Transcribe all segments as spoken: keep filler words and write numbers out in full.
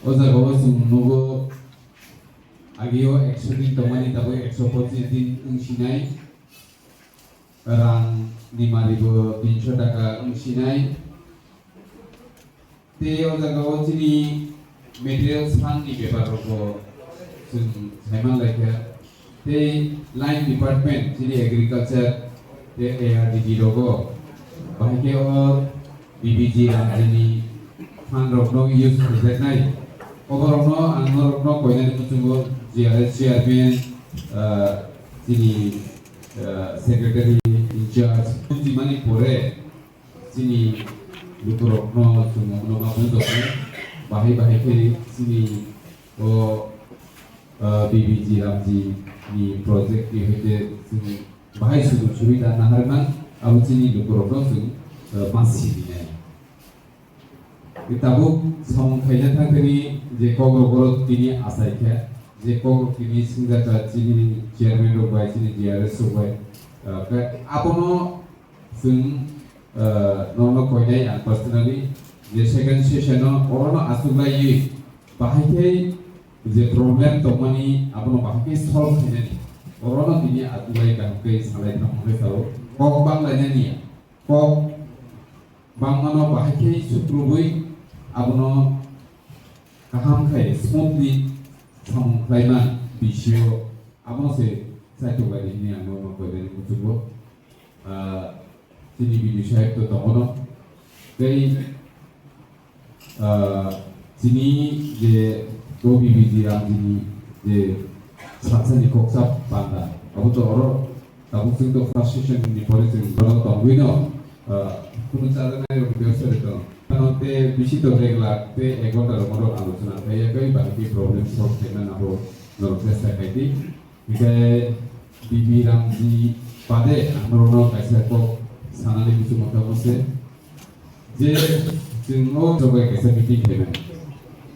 O jaga o chwng nugo, agio ekso din tongmani tabuk ekso pochis din wngsinai, rang ni mari bo tinso taka wngsinai. Tei o jaga o chini material sangni bepar rok bo chwng saiman laikha. Tei line department chini agriculture tei A R D D rogo bahai khe o B B G Ramjini fund rokno use khaijaknai. Oborokno ang norokno koinani muchungo G R S chairman, ah, chini, ah, secretary in charge, bujimani pore chini lukurokno chwng omono ma bujoknai. Bahai bahai khe chini o, ah, B B G Ramji ni project ni hoite chwng bahai sujog subida naharman, abo chini lukurokno chwng, ah, ma sibinai. Tabuk samung khaina thangkhani je kokrok oro tini achaikha, je kokrok tini singjakha chini chairman rok bai, chini G R S rok bai, ah, khe abono chwng, ah, nono koinai ang personally, je second session o orono achuklaiwi bahai khe je problem tongmani abono bahai khe solve khainani, orono tini achuklai kaham khe salai thangma khe sao kok bang lainani ya. Kok bangmano bahai khe sukrubui abono kaham khai smoothly samung khlaima bisio abono se saitok bai hwnwi ang norokno koinani muchungo. Ah, chini B D sahib to tongo no. Tei Ah, chini je Kobi Bijiram chini je satsani koksa panda, abo to oro tabuk chwng to first session ni pore chwng bono tongwi no, ah, kunu chajaknai rok bebsa de tong. Ano te bisi to regular te ek ghonta rok oro alochona khlai ya kai, bahai khe problem solve khaina abo norok chesta khai di. Hingke B B Ramji bade ang norokno kaisa kok sanani muchungma kamo se. Je chwng o sobai kaisa meeting khaimani.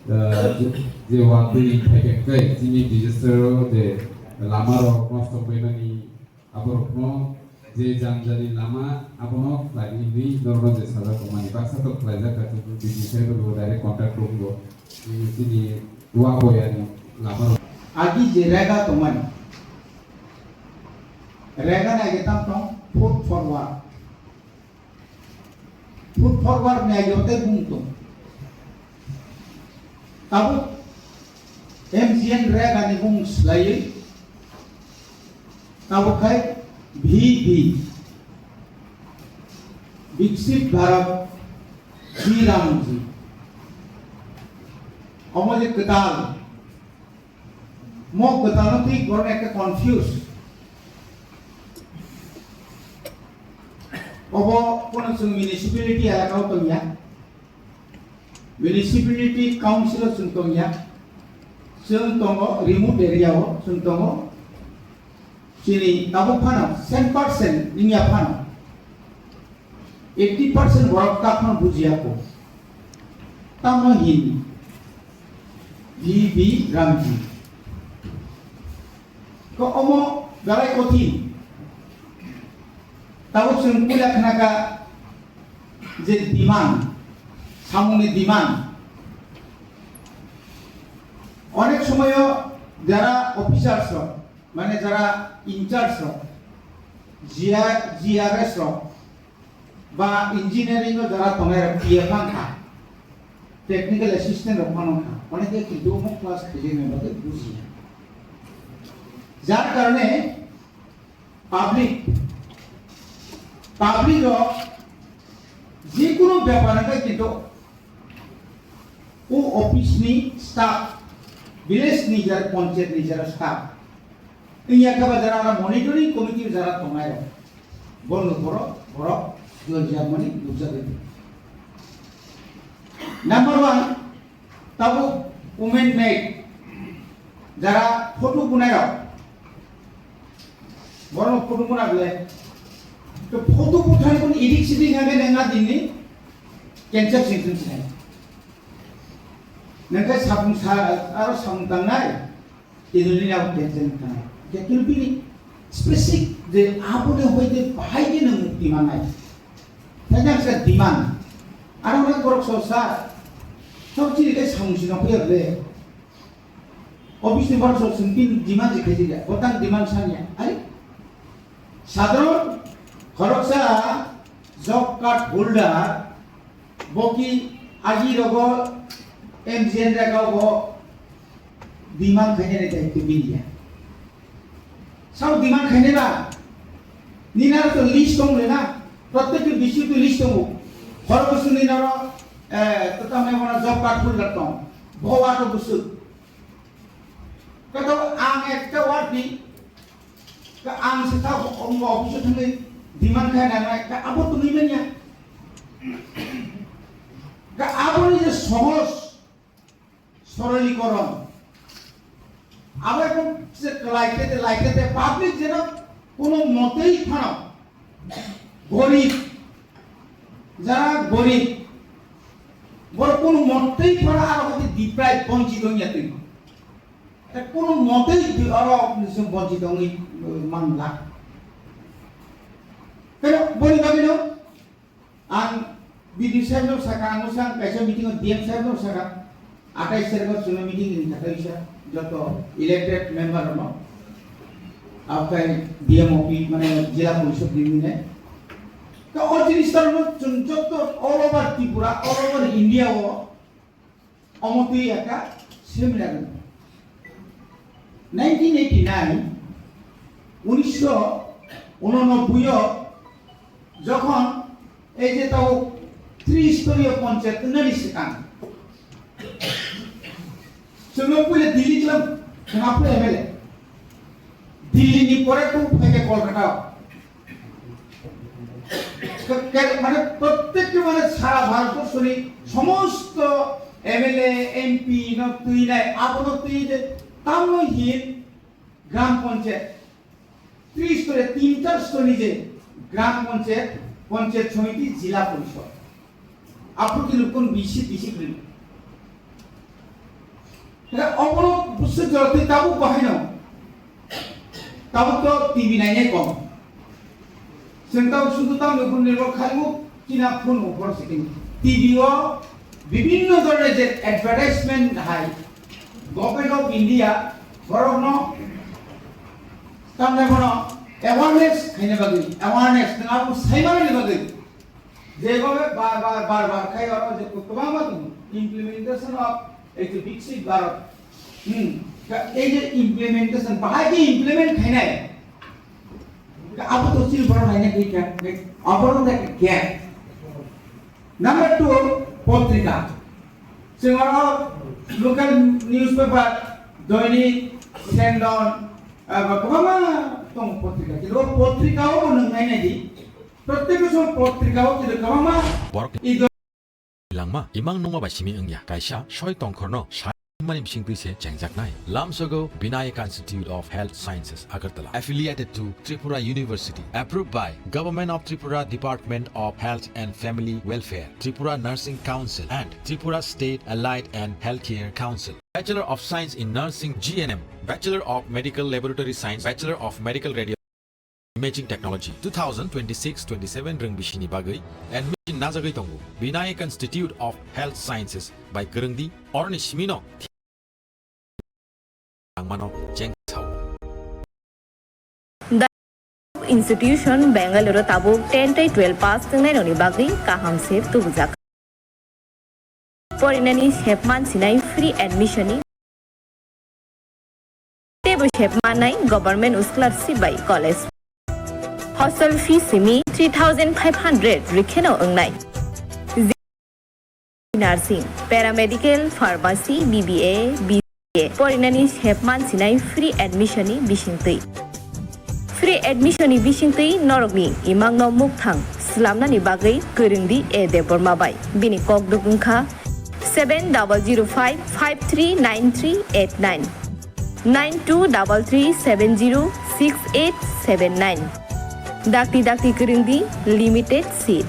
Ah, je, je watwi phaikha khe chini disaster o je lama rok nosto khaimani, aborokno je jang jani lama abono khlaini hinwi norokno je sajak tongmani baksa to khlaijak kha, chwng B D sahib bo direct contact rok bo chini wa boyani lama rok. Agi je rega tongmani, rega nai ge tam tong food forward. Food forward ni age tei bung tong. Tabuk M G N rega ni bung swlaiwi tabuk khai V B, Viksit Bharat G Ramji. Omo je kwtal Mo kwtalno twi borok ekta confuse. Obo kono chwng municipality elaka o tongya. Municipality council o chwng tongya. Chwng tongo remote area o chwng tongo. Chini tabuk phano cent percent wngya phano. Eighty percent borok takhno bujiya ko. Tamo hin V B Ramji. Ko omo belai kothin. Tabuk chwng puila khnakha je demand, samungni demand. Onek somoyo jara officers rok, mane jara in charge rok, G R, G R S rok, ba engineering o jara tongnai rok P F wngkha, technical assistant rok phano wngkha, oneke kintu omo class khaijak nai bagwi bujiya. Jar karone public, public rok jekunu bepar hwnkhe kintu o office ni staff, village ni jara, panchayat ni jara staff, wngya khe ba jara monitoring committee jara tongnai rok. Borok borok, borok jol jabmani nukjagwi. Number one, tabuk women maid, jara photo bunai rok. Borok photo buna bele. To photo buthai kun idik sidik hage nengna dinni cancel sing sing sinai. Nengke sapung sa, aro sapung tangnai. Idolini abo tension kana. That will be specific je aboni hoite bahai khe nwng mukti mannai. Tei nang sa demand. Aro hwnwi borok so sa Sok chini khe samung sino khe le. Office ni borok sok sung tin demand je khaijak ya. Botang demand sanya. Ai. Sadharon khoroksa job card holder boki agi rogo M G N rega go demand khaina ni daityo bini ya. Sao demand khainai ba? Nini aro to list tong le na? Prottek bisi to list tongo. Horo bwswk nini aro, eh, to tamni bono job card holder tong. Bo wato bwswk. Kato ang ekta ward ni, ka ang se ta o, o, office thangwi demand khai nangnai, ka abo tongwi manya. Ka abo ni je sohos, Sorolikoron. Abo ekdom se laitete, laitete public jeno kono motei phano gorib, jara gorib, borok kono motei phano aro hati deprive, bonchit wngya twi. Te kono motei aro nising bonchit wngwi manla. Pero boni bagwino Ang B D O saheb no saka, ang usa ang kaisa meeting o D M saheb no saka, athais tarikh o chwngno meeting ring kha kaisa joto elected member rok no. Aphai D M office mane jila porishod ni mine. To o jinis tarok no chwng joto all over Tripura, all over India o Omo twi ekta seminar wngkha. Nineteen eighty nine, unisho unonobboio jokhon ei je tao tristorio ponchayat wngnani swkang, chwngno puila Delhi tlam khwna phu M L A. Delhi ni pore tu phaikha Kolkata o. Ke-, ke-, mane, prottekta, mane, sara Bharatborsho ni somosto M L A, M P no twi nai, abo no twi je, tamno hin gram panchayat, tri stori, tin char stori je gram panchayat, panchayat samiti, jila porishod. Aphuru khe lukun bisi bisi kwrwi. Hwnkhe obono bwswk jora twi tabuk bahaino. Tabuk to T V nainai kom. Chwng tabuk sudu tamni phone nirbhor khaio, china phone o phor second. T V o bibhinno dhoroner je advertisement hai Government of India borokno tamni bono awareness khaina bagwi, awareness nwng abo saimanani bagwi. Jebobe bar bar, bar bar khai oro je kwbangma tongo. Implementation of ei je Viksit Bharat. Hmm. Ka-, ei je implementation, bahai khe implement khainai. Ka abo to chini borok naina khe kya, kya, abo no khe kya. Number two, potrika. Chwng oro local newspaper, Doinik, Sendon, abo kwbangma tongo potrika. Khe o potrika o bo nwng nainai di. Prottek bosor potrika o khe kwbangma borok i do- langma imang nungma bai simi wngya. Kaisa soi tongkhorno sa mani bisingtwi se chengjaknai. Lamsogo Vinayak Institute of Health Sciences, Agartala, affiliated to Tripura University, approved by Government of Tripura Department of Health and Family Welfare, Tripura Nursing Council and Tripura State Allied and Healthcare Council. Bachelor of Science in Nursing, G N M, Bachelor of Medical Laboratory Science, Bachelor of Medical Radiology, Imaging Technology, two thousand twenty-six twenty-seven rwng bisini bagwi admission najagwi tongo. Vinayak Institute of Health Sciences bai kwrwngdi, oroni simino thangmano cheng sao. Institution Bangalore o tabuk ten tei twelve pass wngnai rokni bagwi kaham se tubujak. Porinani sep mansinai free admission ni teibo sep mannai government scholarship bai college. Hostel fee simi three thousand five hundred rikheno wngnai. Nursing, paramedical, pharmacy, B B A, B C A porinani sep mansinai free admission ni bisingtwi. Free admission ni bisingtwi norokni imangno mukthang slamnani bagwi kwrwngdi A Debbarma bai. Bini kokduk wngkha seven double zero five five three nine three eight nine, nine two double three seven zero six eight seven nine. Dakti dakti kwrwngdi, limited seat.